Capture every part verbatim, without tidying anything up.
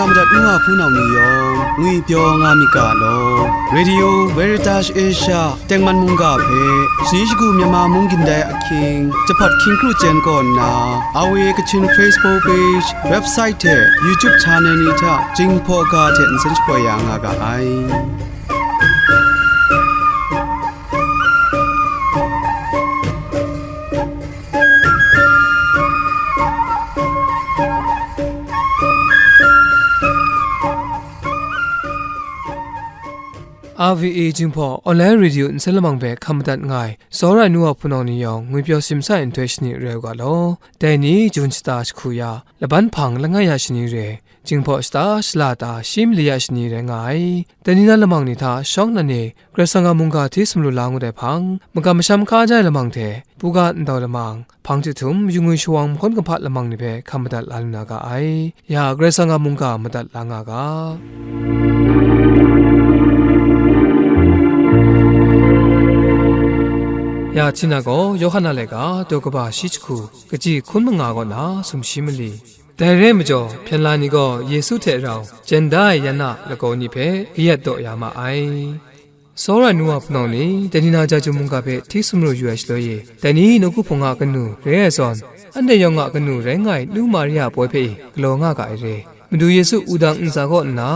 Madat nu wa hpunau ni yawng ngwipyaw nga myit ga law. Radio Veritas Asia tengman mungga hpe shani shagu Myanmar mung gindai ahkying, jahpat hkying kru chyen kaw nna, R V A Kachin Facebook page, website hte YouTube channel ni hta Jinghpaw ga hte nsen shapoi ya nga ga ai. R V A Jinghpaw Online Radio nsen lamang hpe hkam madat nga ai, tsawra ai nu wa hpunau ni yawng, ngwipyaw simsa ai nhtoi shani rai u ga law. Dai ni, Jun shata jahku ya, laban hpang langai ya shani re, Jinghpaw shata shala ta shi mali ya shani rai nga ai. Dai ni na lamang ni hta shawng nnan e Karai Kasang a mungga hti sumru la ngut ai hpang, makam masham hka ja ai lamang hte, buga ndau lamang, hpang chyuhtum, yu ngwi shawang mahkawn kahpa lamang ni hpe hkam madat la lu na ga ai. Ya, Karai Kasang a mungga madat la nga ga. Ya, Htina gaw Yawhan a laika, daw kaba shi jahku, kaji hkun manga kaw na sumshi mali. Dai re ai majaw, hpyen la ni gaw Yesu hte rau jen da ai yan a lagaw ni hpe kayat daw ya ma ai. Tsawra ai nu wa hpunau ni, dai ni na Jahtum mungga hpe hti sumru yu ai shaloi e, dai ni nawku hpung a kanu re ai zawn, anhte yawng a kanu rai nga ai nu Maria poi hpe e galaw nga ga ai re. Madu Yesu wudang ntsa kaw nna,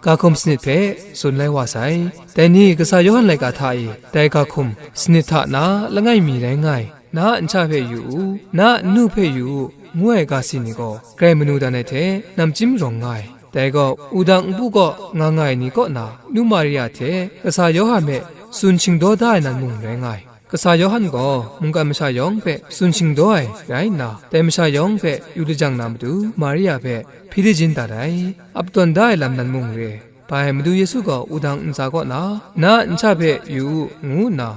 ga hkum sanit hpe tsun lai wa sai. Dai ni Kasa Yawhan laika hta e, dai ga hkum sanit hta na langai mi rai nga ai, na a nsa hpe yu u, na a nnu hpe yu u, ngu ai ga si ni gaw, grai manu dan ai hte namchyim rawng nga ai. Dai gaw, wudang npu kaw nga nga ai ni kaw na, nu Maria hte Kasa Yawhan hpe tsun shingdaw da ai nan mung rai nga ai. Kasa Yawhan gaw mungkan masha yawng hpe tsun shingdaw ai rai nna, dai masha yawng hpe yu lajang na matu Maria hpe hpyi lajin dat ai. Ap tawn da ai lam nan mung re. Bai Madu Yesu gaw wudang ntsa kaw na, na a nsa hpe yu u, ngu nna,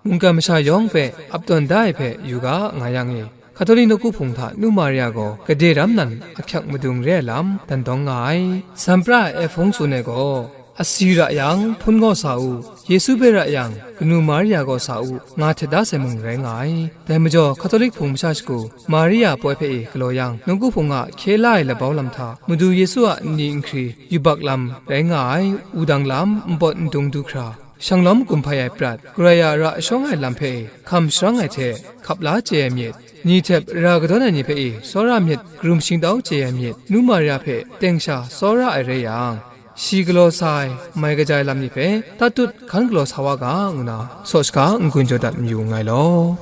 mungkan masha yawng hpe ap tawn da ai hpe yu ga nga yang e, Hkatolik nawku hpung hta nu Maria gaw gade ram nan ahkyak madung re ai lam dan dawng nga ai. Sampra ai hpung tsun ai gaw, asi ra yang, hpun gaw sa u, Yesu hpe ra yang, kanu Maria gaw sa u, nga htet da sai mung rai nga ai. Dai majaw, Hkatolik hpung masha shagu, Maria poi hpe e galaw yang, nawku hpung a hkye la ai labau lam hta, Madu Yesu a nni nhkri yubak lam rai nga ai, wudang lam, npawt ndung du hkra, shanglawm gumhpai ai prat, Karai a ra shawng ai lam hpe hkam sharang ai hte hkap la chye ai myit, ni htep ra kadawn ai ni hpe e tsawra myit, karum shingtau chye ai myit, nu Maria hpe teng sha tsawra ai rai yang, shi galaw sa ai, mai kaja ai lam ni hpe tatut hkan galaw sa wa ga, ngu na saw shaga n-gun jaw dat mayu nngai law.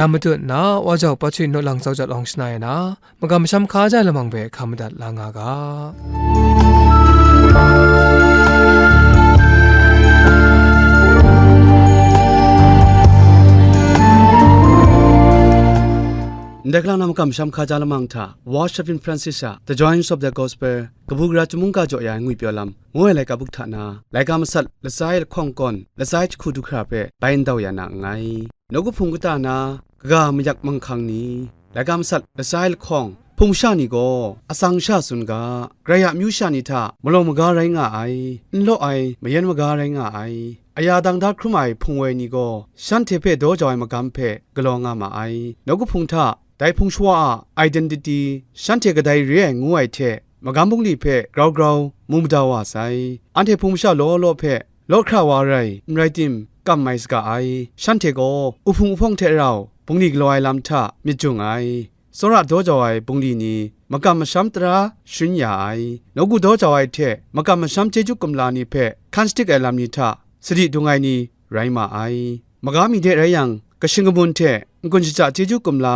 Ya matut nna, wa jau pa htwi naw lang zau jat lawng shana ya na, magam masham hka ja lamang hpe hkam madat la nga ga. Ndai kalang na magam masham hka ja lamang hta, Worship in Francis a The Joys of the Gospel, kabu gara chyum mungga jaw ya ai ngwipyaw lam, ngu ai laika buk hta na, laika masat latsa ai lahkawng kawn, latsa ai jahku du hkra hpe bai ndau ya na nngai. Nawku hpung kata na, kaga mayak manghkang ni, laika masat latsa ai lahkawng, hpung masha ni gaw atsang sha tsun ga, Karai a amyu sha ni hta malawng maga rai nga ai, n law ai mayan maga rai nga ai, aya dang da hkrum ai hpung woi ni gaw shanhte hpe daw jau ai magam hpe galaw nga ma ai. Nawku hpung hta dai hpung shawa a identity shanhte kadai re ai ngu ai hte, magam bungli hpe grau grau mu mada wa sai. Anhte hpung masha law law hpe law hkra wa rai, n rai tim, kam mai saga ai. Shanhte gaw uhpung uhpawng hte rau bungli galaw ai lam hta myit jung ai. Tsawra daw jau ai bungli ni, makam masham tara sharin ya ai. Nawku daw jau ai hte makam masham chyeju kumla ni hpe hkan shadik ai lam ni hta sadi dung ai ni rai ma ai. Maga mi de rai yang, kashing kamun hte n-gun shaja chyeju kumla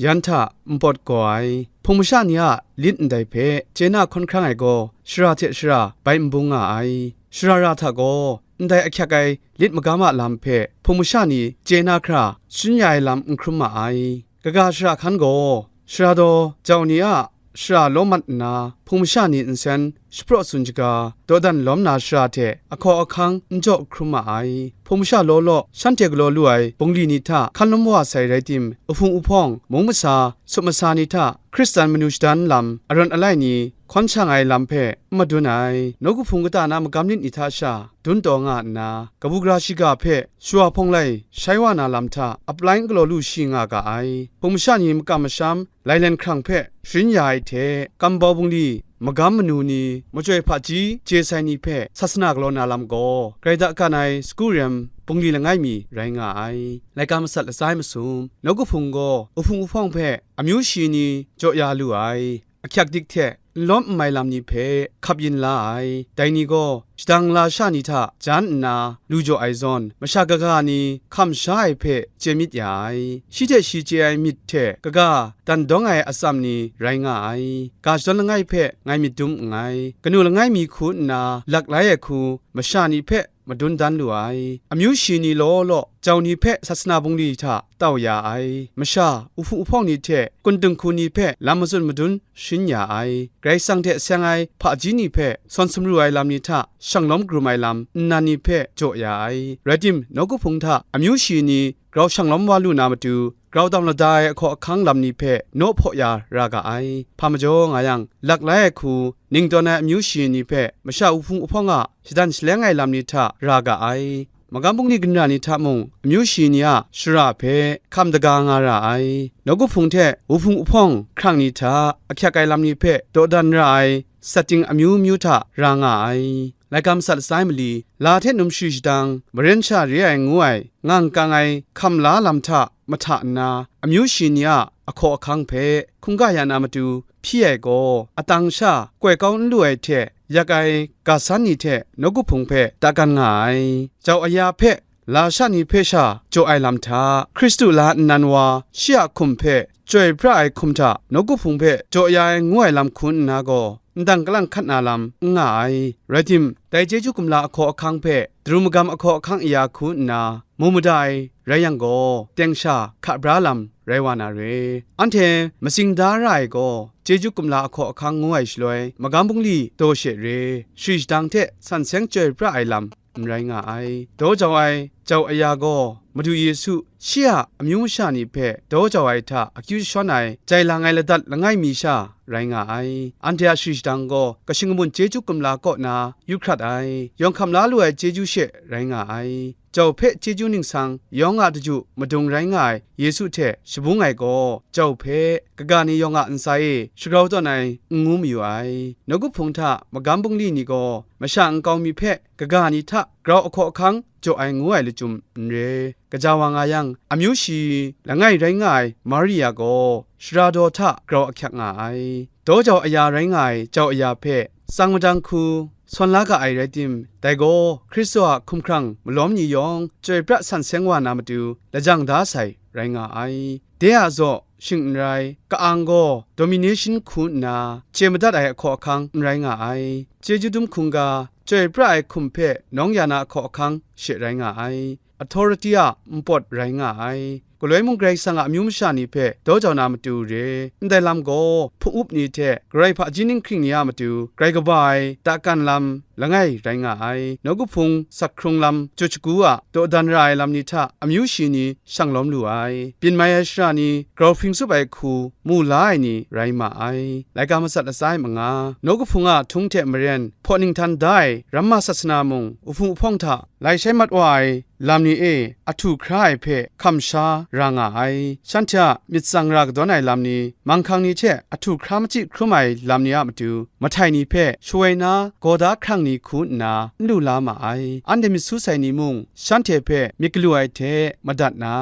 yan hta npawt gaw ai. Hpung masha ni a lit ndai hpe chye na hkawn hkrang ai gaw, shara hte shara bai n bung nga ai. Shara ra hta gaw, ndai ahkyak ai lit magam a lam hpe hpung masha ni chye na hkra sharin ya ai lam n hkrum ma ai. Kaga shara hkan gaw, shara daw jau ni a shara law mat nna, hpung masha ni nsen shapraw tsun shaga, dawdan lawm na shara hte ahkaw ahkang n jaw hkrum ma ai. Hpung masha law law shanhte galaw lu ai bungli ni hta hkan lawm wa sai rai tim, uhpung uhpawng, mung masa, sup masa ni hta Hkristan manu shadan lam, arawn alai ni hkawn shang ai lam hpe n madun ai. Nawku Hpung kata na magam nit ni hta sha dun taw nga nna, kabu gara shiga hpe shawa hpawng lai shai wa na lam hta ap lai n galaw lu shi nga ga ai. Hpung masha ni makam masham, lailen hkrang hpe sharin ya ai hte, kambau bungli, magam manu ni, machyoi hpaji je sai ni hpe sasana galaw na lam gaw, grai dakan ai sagu rem bungli langai mi rai nga ai. Laika masat latsa ai masum, Nawku Hpung gaw uhpung uhpawng hpe amyu shi ni jaw ya lu ai. Ahkyak dik hte n lawm n mai lam ni hpe hkap yin la ai. Dai ni gaw shadang lasha ni hta jan nna lu jaw ai zawn, masha kaga ni hkam sha ai hpe chye myit ya ai. Shi hte shi chye ai myit hte kaga dan dawng ai atsam ni rai nga ai. Ga shadawn langai hpe ngai myit dum nngai. Kanu langai mi hku nna lak lai ai hku masha ni hpe madun dan lu ai. Amyu shi ni law law jau ni hpe sasana bungli hta tau ya ai. Masha, uhpung uhpawng ni hte kun dinghku ni hpe lam matsun madun sharin ya ai. Karai Kasang hte seng ai hpaji ni hpe sawn sumru ai lam ni hta shanglawm karum ai lam nnan ni hpe jaw ya ai. Rai tim, Nawku Hpung hta amyu shi ni grau shanglawm wa lu na matu, grau dam lada ai ahkaw ahkang lam ni hpe naw hpaw ya ra ga ai. Hpa majaw nga yang, lak lai ai hku, ning tawn ai amyu shi ni hpe masha uhpung uhpawng a shadan shaleng ai lam ni hta ra ga ai. Magam bungli ginra ni hta mung, amyu shi ni a shara hpe hkam daga nga ra ai. Nawku Hpung hte uhpung uhpawng hkrang ni hta ahkyak ai lam ni hpe dawdan ra ai, satting amyu myu hta ra nga ai. Laika masat latsa ai mali, la hte num shari shadang, maren sha re ai ngu ai, ngang kang ai hkam la lam hta mahta nna, amyu shi ni a ahkaw ahkang hpe hkungga ya na matu hpyi ai gaw, atang sha koi kau n lu ai hte, yak ai ga san ni hte Nawku Hpung hpe dakan nga ai. Jau aya hpe lasha ni hpe sha jaw ai lam hta, Hkristu la nnan wa shi a hkum hpe chyoi pra ai hkum hta Nawku Hpung hpe jaw ya ai ngu ai lam hku nna gaw, ndang kalang hkat na lam n nga ai. Rai tim, dai chyeju kumla ahkaw ahkang hpe daru magam ahkaw ahkang aya hku nna mu mada ai rai yang gaw, teng sha hka bra lam rai wa na re. Anhte matsing da ra ai gaw, chyeju kumla ahkaw ahkang ngu ai shaloi, magam bungli daw she re, shari shadang hte san seng chyoi pra ai lam n rai nga ai. Daw jau ai jau aya gaw, Madu Yesu shi a amyu masha ni hpe daw jau ai hta akyu jashawng ai, jai lang ai ladat langai mi sha rai nga ai. Anhte a shari shadang gaw, kashing kamun chyeju kumla kaw na yu hkrat ai, yawng hkam la lu ai chyeju she rai nga ai. Jau hpe chyeju ningsang yawng a daju madung rai nga ai Yesu hte shabung ai gaw, jau hpe kaga ni yawng a ntsa e shagrau tawn ai n ngu mayu ai. Nawku Hpung hta magam bungli ni gaw masha nkau mi hpe kaga ni hta grau ahkaw ahkang jaw ai ngu ai lachyum n re. Gaja wa nga yang, amyu shi langai rai nga ai Maria gaw shara daw hta grau ahkyak nga ai. Daw jau aya rai nga ai jau aya hpe tsang madang hku sawn la ga ai rai tim, dai gaw Hkristu a hkumhkrang malawm ni yawng chyoi pra san seng wa na matu lajang da sai rai nga ai. De a zaw shing n rai, ka-ang gaw domination hku nna chye madat ai ahkaw ahkang n rai nga ai. Chyeju dum hkungga, chyoi pra ai hkum hpe nawng ya na ahkaw ahkang she rai nga ai. Authority a npawt rai nga ai. Galoi mung Karai Kasang a amyu masha ni hpe daw jau na matu re. Ndai lam gaw hpung up ni hte Karai hpaji ninghkring ni a matu grai kaba ai dakan lam langai rai nga ai. Nawku Hpung sak hkrung lam chyu shagu a dawdan ra ai lam ni hta amyu shi ni shang lawm lu ai. Byin mai ai shara ni grau hpring tsup ai hku mu la ai ni rai ma ai. Laika masat latsa ai manga, Nawku Hpung a htung hte maren hpaw ninghtan da ai ramma sasana mung, uhpung uhpawng hta lai shai mat wa ai lam ni e ahtu hkra ai hpe hkam sha ra nga ai. Shanhte a myit tsang ra kadawn ai lam ni, manghkang ni hte ahtu hkra machyi hkrum ai lam ni a matu, mahtai ni hpe shawoi na gaw da hkrang ni hku nna n lu la ma ai. Anhte myit su sai ni mung, shanhte hpe myit galu ai hte madat na,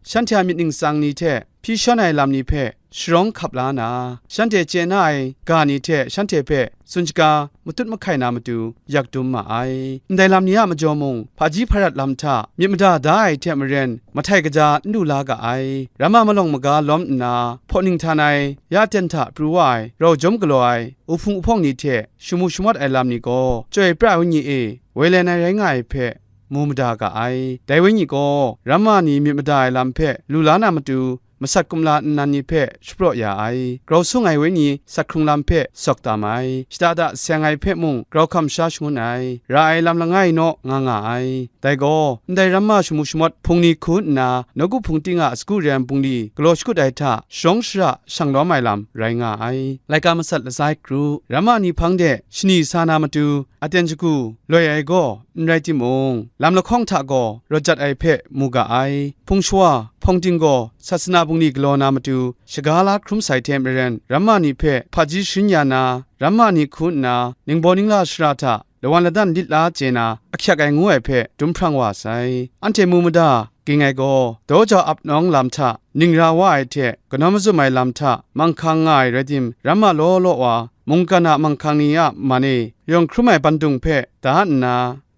shanhte a myit ningsang ni hte hpyi shawn ai lam ni hpe sharawng hkap la na, shanhte chye na ai ga ni hte shanhte hpe tsun shaga matut mahkai na matu yak dum ma ai. Ndai lam ni a majaw mung, hpaji hparat lam hta myit mada da ai hte maren, mahtai kaja n lu la ga ai. Ramma malawng maga lawm nna, hpaw ninghtan ai, ya ten hta pru wa ai, rau jawm galaw ai, uhpung uhpawng ni hte shamu shamawt ai lam ni gaw, Chyoi pra ai Wenyi e woi len ai rai nga ai hpe, mu mada ga ai. Dai Wenyi gaw, ramma ni myit mada ai lam hpe lu la na matu, masat kumla nnan ni hpe shapraw ya ai. Grau sung ai wenyi sat hkrung lam hpe sawk tam ai. Shada da seng ai hpe mung grau hkam sha shangun ai. Ra ai lam langai naw nga nga ai. Dai gaw, ndai ramma shamu shamawt hpung ni hku nna, nawku hpung ting a sagu rem bungli galaw shakut ai hta, sharawng shara shang lawm ai lam rai nga ai. Laika masat lasai kru, ramma ni hpang de shani sa na matu, aten shagu loi ai gaw n rai timung, lam lahkawng hta gaw rawt jat ai hpe mu ga ai. Hpung shawa, hpawng ting gaw sasana bungli galaw na matu, shaga la hkrum sai hte maren, ramma ni hpe hpaji sharin ya na, ramma ni hku nna, ningbaw ningla shara hta lawan ladan lit la chye na, ahkyak ai ngu ai hpe dum hprang wa sai. Anhte mu mada ging ai gaw, daw jau ap nawng lam hta, ning ra wa ai hte, kanawn mazum ai lam hta, manghkang nga ai rai tim, ramma law law wa, mungkan a manghkang ni a man e, yawng hkrum ai bandung hpe da nna,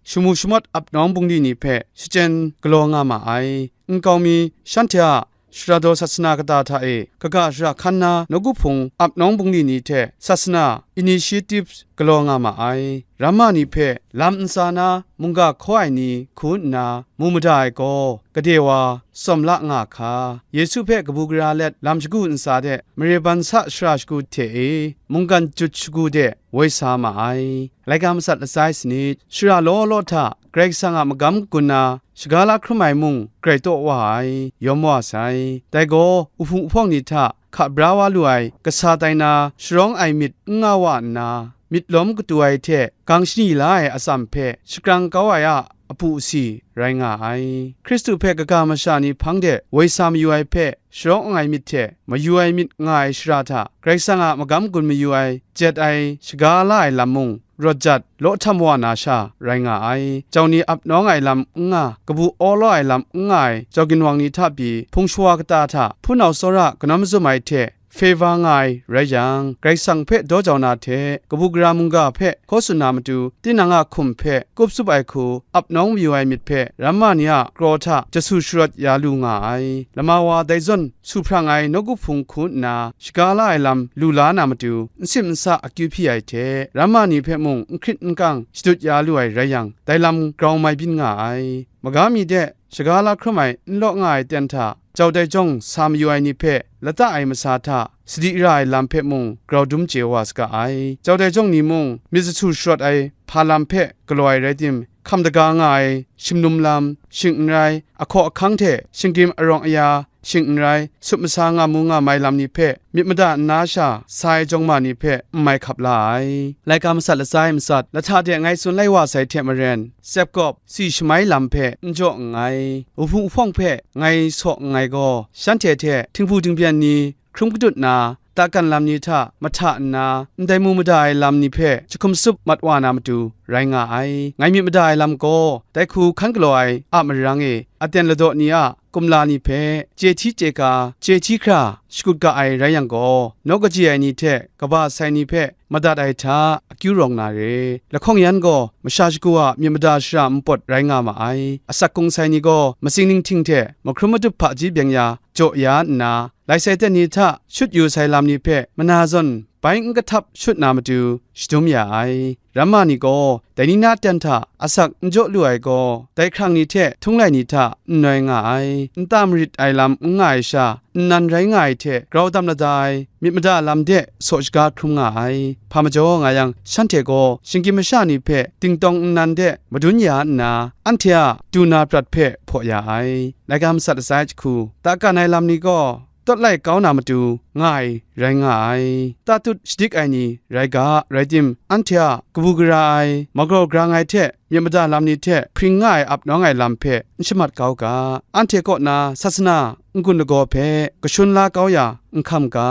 shamu shamawt ap nawng bungli ni hpe shachyen galaw nga ma ai. Nkau mi, shanhte a Shara daw sasana kata hta e, kaga shara hkan na nawku hpung ap nawng bungli ni hte sasana initiative galaw nga ma ai. Ramma ni hpe lam ntsa na mungga hkaw ai ni hku nna mu mada ai gaw, gade wa tsawm la nga hka. Yesu hpe kabu gara let lam shagu ntsa de mare ban sa shara shagu hte e, mungkan jut shagu de woi sa ma ai. Laika masat lasai sanit, shara law law hta Karai Kasang a magam gun na, shaga la hkrum ai mung grai taw wa ai, yawm wa sai. Dai gaw, uhpung uhpawng ni hta hka bra wa lu ai, kasa tai na sharawng ai myit n nga wa nna, myit lawm katu ai hte gang shani la ai atsam hpe shakrang kau ai a apu asi rai nga ai. Hkristu hpe kaga masha ni hpang de woi sa mayu ai hpe sharawng ai myit hte mayu ai myit nga ai shara hta, Karai Kasang a magam gun mayu ai, jet ai, shaga la ai lam mung, rawt jat, law htam wa na sha rai nga ai. Jau ni ap nawng ai lam n nga, kabu awlaw ai lam n nga ai jau ginwang ni hta pyi, hpung shawa kata hta hpunau tsawra kanawn mazum ai hte, hpe wa nga ai rai yang, Karai Kasang hpe daw jau na hte, kabu gara mungga hpe hkaw tsun na matu, tinang a hkum hpe kup tsup ai hku ap nawng mayu ai myit hpe, ramma ni a kraw hta jasu sharawt ya lu nga ai. Lama wa dai zawn, su hprang ai nawku hpung hku nna shaga la ai lam lu la na matu, n sim n sa akyu hpyi ai hte, ramma ni hpe mung n hkrit n kang shadut ya lu ai rai yang, dai lam grau mai byin nga ai. Maga mi de shaga la hkrum ai n law nga ai ten hta, jau dai jawng sa mayu ai ni hpe lata ai masa hta sadi ra ai lam hpe mung grau dum chye wa saga ai. Jau dai jawng ni mung myit jasu sharawt ai hpa lam hpe galaw ai rai tim, hkam daga nga ai shimnum lam, shing n rai, ahkaw ahkang hte shinggyim arawng aya, shing n rai, sup masa nga mu nga mai lam ni hpe myit mada nna sha sa ai jawng ma ni hpe n mai hkap la ai. Laika masat latsa ai matsat, lahta de ngai tsun lai wa sai hte maren, tsep kawp, si shamai lam hpe n jaw nngai. Uhpung uhpawng hpe ngai saw nngai gaw, shanhte hte htinghpu dingbyen ni hkrum kadut na, takan lam ni hta mahta nna, ndai mu mada ai lam ni hpe jahkum tsup mat wa na matu rai nga ai. Ngai myit mada ai lam gaw, dai hku hkan galaw ai a marang e, aten ladaw ni a kumla ni hpe, chye hti chye ka, chye hti hkra shakut ga ai rai yang gaw, naw kaji ai ni hte kaba sai ni hpe madat ai hta akyu rawng na re. Lahkawng yan gaw masha shagu a myit mada shara npawt rai nga ma ai. Asak kung sai ni gaw matsing ninghting hte mahkrum madup hpaji byeng ya jaw ya nna, lai sai ten ni hta shut yu sai lam ni hpe mana zawn bai n kahtap shut na matu shadum ya ai. Ramma ni gaw dai ni na ten hta asak n jaw lu ai gaw, dai hkrang ni hte htung lai ni hta n noi nga ai, nta marit ai lam n nga ai sha, nnan rai nga ai hte grau dam lada ai, myit mada lam de saw shaga hkrum nga ai. Hpa majaw nga yang, shanhte gaw shinggyim masha ni hpe dingtawng nnan de madun ya nna, anhte a du na prat hpe hpaw ya ai. Laika masat lasai jahku, takan ai lam ni gaw, tawt lai kau na matu nga ai rai nga ai. Tatut shadik ai ni rai ga, rai tim, anhte a kabu gara ai, magraw grang ai hte myit mada lam ni hte hpring nga ai ap nawng ai lam hpe n shamat kau ga, anhte kaw na sasana n-gun lagaw hpe kashun la kau ya n hkam ga.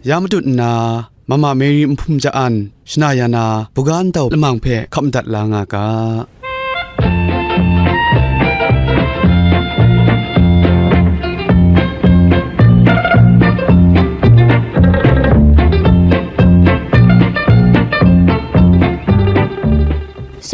Ya matut nna, Mama Mary nhpum ja-an, shana ya na, buga ntau lamang hpe hkap madat la nga ga.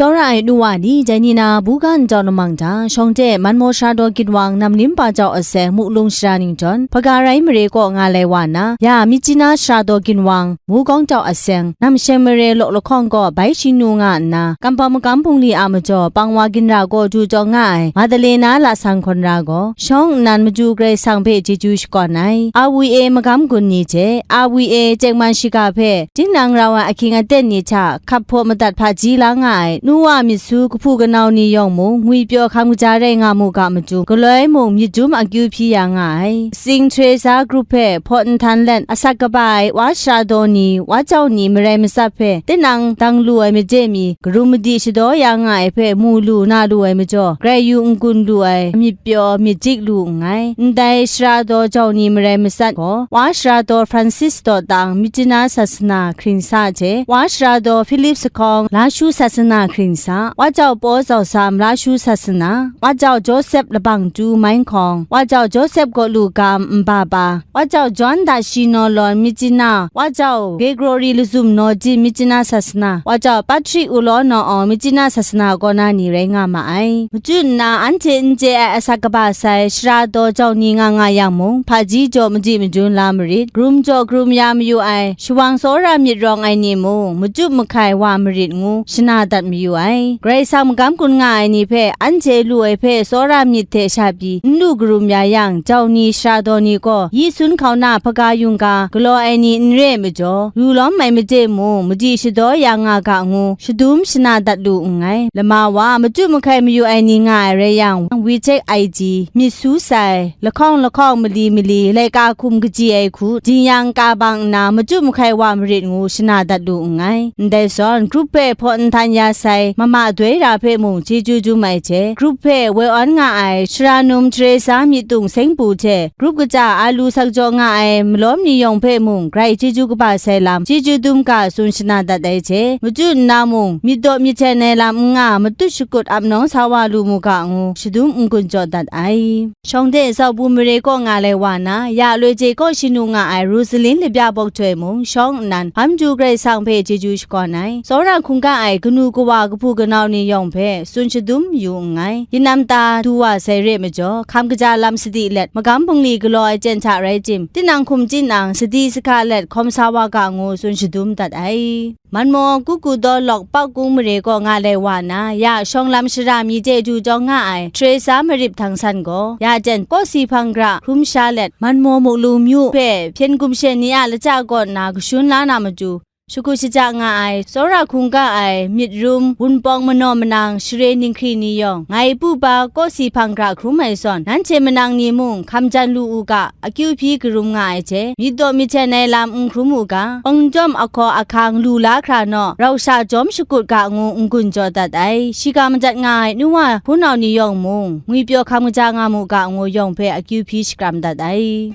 Tsawra ai nu wa ni, dai ni na buga njaw namang hta, shawng de Manmaw Sara Daw Ginwang, Namlim Ba Jau Aseng, Muklung Sara Ningjawn, Hpaga Rai Mare kaw nga lai wa na, ya Myitkyina Sara Daw Ginwang, Mukawng Jau Aseng, Namsheng Mare Lawk Lahkawng kaw bai shing nu nga nna, Kampawng Magam Bungli a majaw Pangwa Ginra kaw du jawng nga ai Madalena Lasang Hkawn Ra gaw, shawng nnan madu Karai Kasang hpe chyeju shakawn ai. R V A magam gun ni hte R V A tengman shiga hpe tinang rau ai ahkying aten ni hta hkap hpaw madat hpaji la nga ai nu wa myit su kahpu kanau ni yawng mung ngwipyaw hkam kaja rai nga mu ga matu, galoi mung myit dum akyu hpyi ya nga ai. Saint Teresa Group hpe hpaw nhtan let asak kaba ai wa sara daw ni, wa jau ni marai matsat hpe tinang dang lu ai made mi, karum madi shadaw ya nga ai hpe mu lu na lu ai majaw, grai yu n-gun lu ai, myit pyaw myit dik lu nngai. Ndai sara daw jau ni marai matsat gaw, wa sara daw Francis dawtang Myitkyina sasana hkring sa hte, wa sara daw Philip Sakawng Lashu sasana hkring sa, wa jau Paw Zau Sam Lashu sasana, wa jau Joseph Labang Tu Mai Hkawng, wa jau Joseph Gaw Lu Gam Nbaba, wa jau John Da Shi Naw Lawn Myitkyina, wa jau Gregory Lazum Naw Jin Myitkyina sasana, wa jau Patrick U Law Naw Awng Myitkyina sasana kaw na ni rai nga ma ai. Machyu nna anhte n chye ai asak kaba sai sara daw jau ni nga nga yang mung, hpaji jaw madi madun la marit, karum jaw karum ya mayu ai, shawang tsawra myit rawng ai ni mung, machyu mahkai wa marit ngu shana dat mayu ai. Karai Kasang magam gun nga ai ni hpe anhte lu ai hpe tsawra myit hte sha pyi n lu karum ya yang, jau ni sara daw ni gaw yi sun hkau na hpaga yungga galaw ai ni n re ai majaw, yu lawm ai made mung madi shadaw ya nga ga ngu shadum shana dat lu nngai. Lama wa machyu mahkai mayu ai ni nga ai rai yang, WeChat I D, myit su sai, lahkawng lahkawng mali mali, laika hkum kaji ai hku, jin-yang ka bang nna machyu mahkai wa marit ngu shana dat lu nngai. Ndai zawn, group hpe hpaw nhtan ya sai, mama doi ra hpe mung chyeju dum ai hte, group hpe woi awn nga ai, Sara Num Teresa Myit Tung Seng Pu hte, group kaja a lu sak jaw nga ai, malawm ni yawng hpe mung, grai chyeju kaba sai lam, chyeju dum ga tsun shana dat ai hte, machyu nna mung, myit daw myit hten ai lam n nga, matut shakut ap nawng sa wa lu mu ga ngu, shadum n-gun jaw dat ai. Shawng de Zau Bu Mare kaw nga lai wa na, ya loi je kaw shing nu nga ai Rosalin Labya Bawk Htoi mung, shawng nnan, Hpam Du Karai Kasang hpe chyeju shakawn ai. Tsawra hkungga ai kanu kawa kahpu kanau ni yawng hpe tsun shadum yu nngai. Yin nam ta du wa sai re majaw, hkam kaja lam sadi let, magam bungli galaw ai jen hta rai tim, tinang hkum tinang, sadi sahka let hkawm sa wa ga ngu tsun shadum dat ai. Manmaw Kuku Daw Lawk Pak Kung Mare kaw nga lai wa na, ya shawng lam shara mi de du jawng nga ai Teresa Marip Htang San gaw, ya jen kawsi hpang gra hkrum sha let, Manmaw Muklu Myu hpe hpyen gumshen ni a lata kaw nna kashun la na matu, shakut shaja nga ai, tsawra hkungga ai, myit rum, wunpawng manaw manang, share ninghkri ni yawng, ngai pu ba kawsi hpang gra hkrum ai zawn, nanhte manang ni mung hkam jan lu u ga, akyu hpyi karum nga ai hte, myit daw myit hten ai lam n hkrum u ga, pangjawm ahkaw ahkang lu la hkra naw, rau sha jawm shakut ga ngu n-gun jaw dat ai. Shiga madat nga ai nu wa hpunau ni yawng mung, ngwipyaw hkam kaja nga mu ga ngu yawng hpe akyu hpyi shakram dat ai.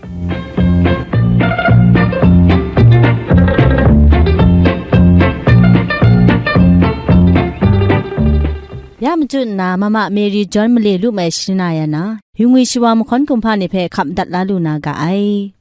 Ya machyu nna, Mama Mary John Male lu mai shana ya na, yu ngwi shawa mahkawn kumhpa ni hpe hkap dat la lu na ga ai.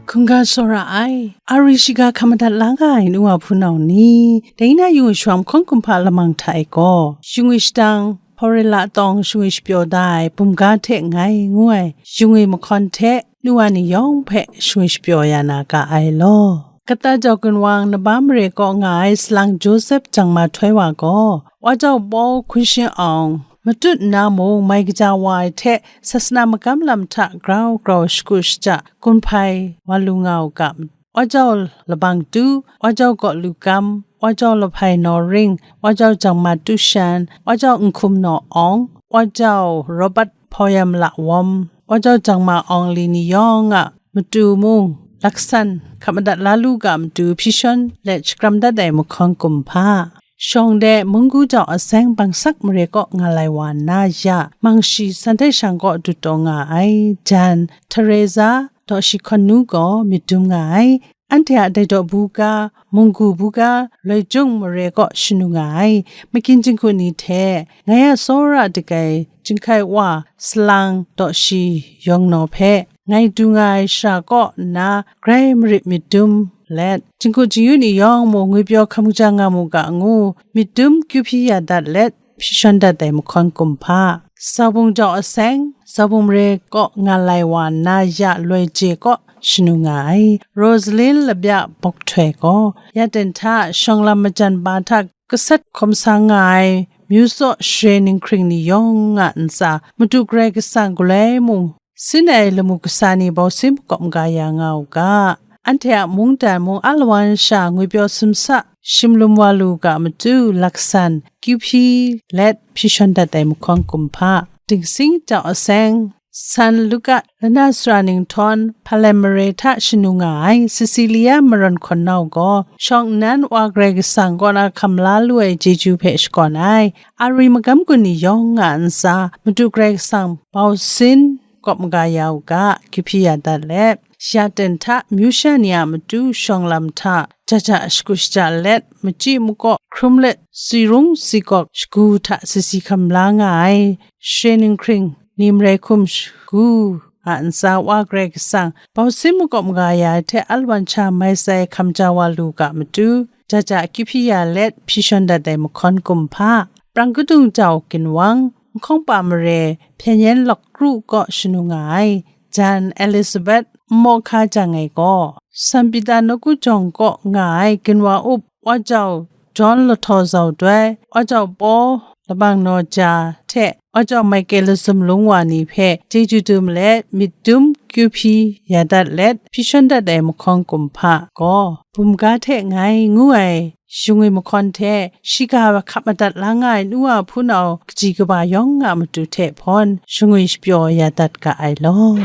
Hkungga tsawra ai, ari shiga hkam madat la nga ai nu wa hpunau ni, dai na yu shawa mahkawn kumhpa lamang hta e gaw, shingwi shadang, Hpaurila tawng shingwi shapyaw da ai bumga hte ngai ngu ai shingwi mahkawn hte nu wa ni yawng hpe shingwi shapyaw ya na ga ai law. Kata jau gunwang Naba Mare kaw nga ai salang Joseph Jangma Htoi wa gaw, wa jau Paw Hkun Shin Awng, matut nna mung mai kaja wa ai hte sasana magam lam hta grau grau shakut shaja gun hpai wa lu nga u ga, wa jau Labang Tu, wa jau Gaw Lu Kam, wa jau Lahpai Naw Ring, wa jau Jangma Tu Shan, wa jau Nhkum Naw Awng, wa jau Robert Hpaw Yam La Wawm, wa jau Jangma Awng Li ni yawng a matu mung, laksan hkap madat la lu ga matu hpyi shawn let shakram dat ai mahkawn kumhpa. Shawng de Munggu Jau Aseng Bangsak Mare kaw nga lai wa nna ya, Mangshi San Htaishan kaw dut taw nga ai, jan Teresa Daw Shi Hkawn Nu gaw myit dum nga ai, Anhte a dai daw buga, munggu buga, loi jung mare kaw shanu nga ai, magyin jinghku ni hte, ngai a tsawra dagai, jinghkai wa, salang daw shi yawng naw hpe, ngai du nga ai shara kaw nna, grai marit myit dum let, jinghku jingyu ni yawng mung ngwipyaw hkam kaja nga mu ga ngu, myit dum kyu hpyi ya dat let, hpyi shawn dat ai mahkawn kumhpa, Zaubung jau aseng, Zaubung mare kaw nga lai wa nna ya loi je kaw shanu nga ai, Rosalin Labya Bawk Htoi gaw, ya ten hta shawng lam majan ba hta gasat hkawm sa nga ai, myu tsaw share ninghkring ni yawng a ntsa, Madu Karai Kasang galoi mung, sin ai lamu kasa ni bau sin makawp maga ya nga u ga, anhte a mungdan mung a lawan sha ngwipyaw simsa shimlum wa lu ga matu laksan kyu hpyi let hpyi shawn dat ai mahkawn kumhpa, dingsing jau aseng, San Luka lana sara ninghtawm, Hpalam mare hta shanu nga ai, Cecilia marawn hkawn nau gaw, shawng nnan Wa Karai Kasang kaw na hkam la lu ai chyeju hpe shakawn ai, Ari magam gun ni yawng a ntsa, Madu Karai Kasang bau sin kawp maga ya u ga, kyu hpyi ya dat let, ya ten hta myu sha ni a matu shawng lam hta, ja ja shagu shaja let, machyi makaw hkrum let, si rung si gawk shagu hta sisi hkam la nga ai, share ninghkring ni marai hkum shagu a ntsa, Wa Karai Kasang bau sin makawp maga ya ai hte alwan sha mai sai hkam ja wa lu ga matu, ja ja kyu hpyi ya let hpyi shawn dat ai mahkawn kumhpa, Prang Kadung jau ginwang, Nhkawngpa mare, Hpyen Yen Lawk Kru kaw shanu nga ai, jan Elizabeth nmaw hka jang ai gaw, San Pita nawku jawng kaw nga ai ginwa up, Wa jau John Lahtaw Zau Doi, Wa jau Paw Labang Naw Ja hte Wa jau Michael Lazum Lung Wa ni hpe chyeju dum let, myit dum kyu hpyi ya dat let, hpyi shawn dat ai mahkawn kumhpa gaw, bumga hte ngai ngu ai shangwi mahkawn hte, shiga hkap madat la nga ai nu wa hpunau kaji kaba yawng a matu hte hpawn, shangwi shapyaw ya dat ga ai law.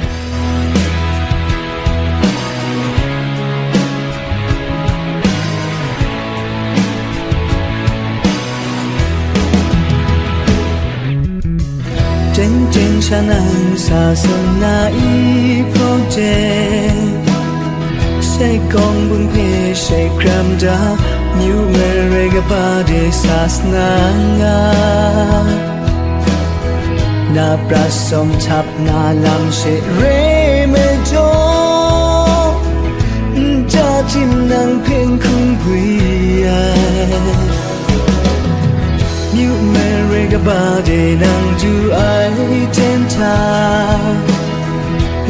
Jeng jeng sha nang sa sawn na i project, shai kawng bung hpe shai hkram da, myu mare kaba de sa sna nga, na prat sawm htap na lam she re majaw, n ja jin nang hpe n hkung gwi ai. Myu mare kaba de nang du ai ten hta,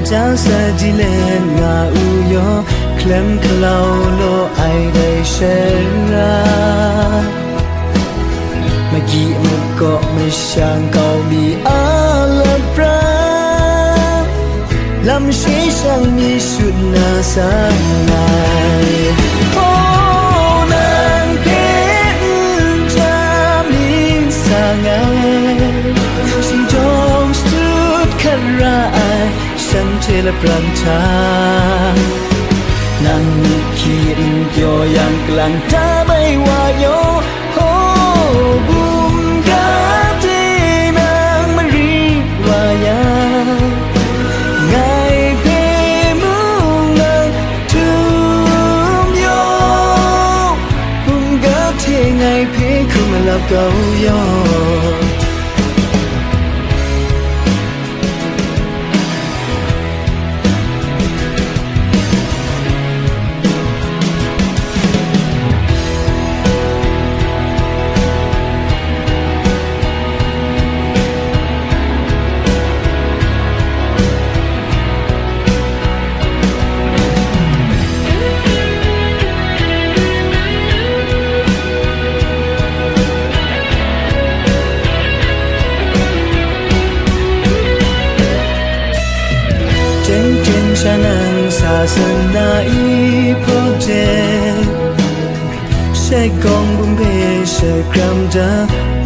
ja sa di let nga u yaw, hkalem hkalau law ai dai shara, magyi makaw mashang kau mi a lapran, lam shi shang mi shut na sang ai. Hpaw nang hpe n ja mi sang ai, shingtawng shadut hkat ra ai, shanhte lapran hta, nang ni hki n pyaw yang, kalang ta bai wa yaw, Hpaw bum ga de nang mari wa yang, ngai hpe mung nang htum yaw, bum ga hte ngai hpe hkum malap kau yaw. Jeng jeng sha nang sa san na i project, shai kawng bum hpe shai hkram da,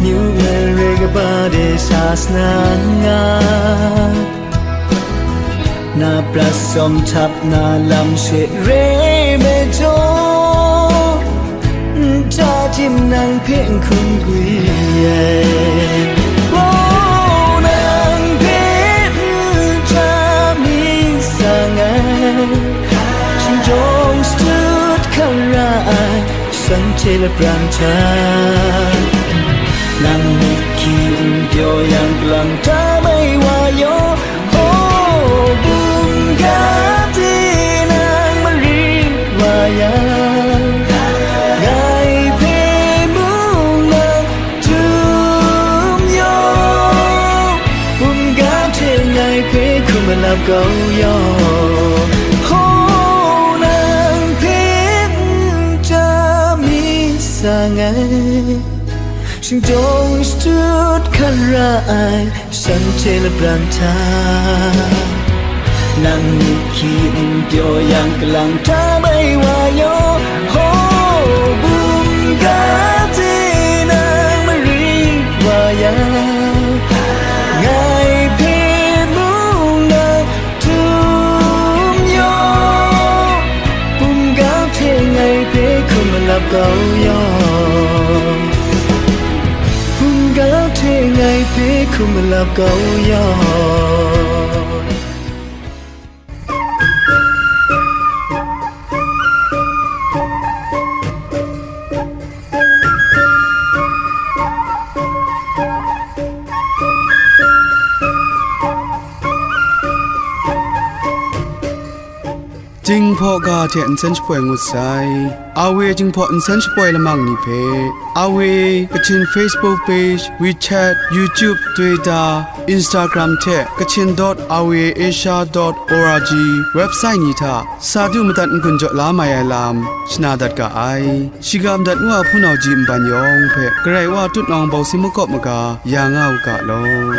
myu mare kaba de sa sa na nga, na prat sawm htap na lam she re me jaw, nta tim nang hpe n hkum gwi ai. Wow, nang hpe nta mi sang ai, shingtawng shatu Telegram hta, nang mik hki n pyaw yang, kalang hta mai wa yaw, oh, bungga hte nang marit wa yang, ngai hpe mung nang dum yaw, bungga hte ngai hpe hkum malap kau yaw, oh, nang hpe n ta mi sa ngai. Shingtawng shatut hkan ra ai shanhte lapran hta, nang mik hki n pyaw yang, kalang hta mai wa yaw, ho, bungga hte nang marit wa yang, ngai hpe mung nang dum yaw, bungga hte ngai hpe hkum malap kau yaw, bungga hte ngai hpe hkum malap kau yaw. Jinghpaw ga hte nsen shapoi ngut sai. Awe Jinghpaw nsen shapoi lamang ni hpe, Awe Kachin Facebook page, WeChat, YouTube, Twitter, Instagram hte Kachin dot awe asia dot org website ni hta sa du madat n-gun jaw la mai ai lam shana dat ga ai. Shiga madat ngu a hpunau ji nban yawng hpe Karai Wa tutnawng bawsing makawp maga ya nga u ga law.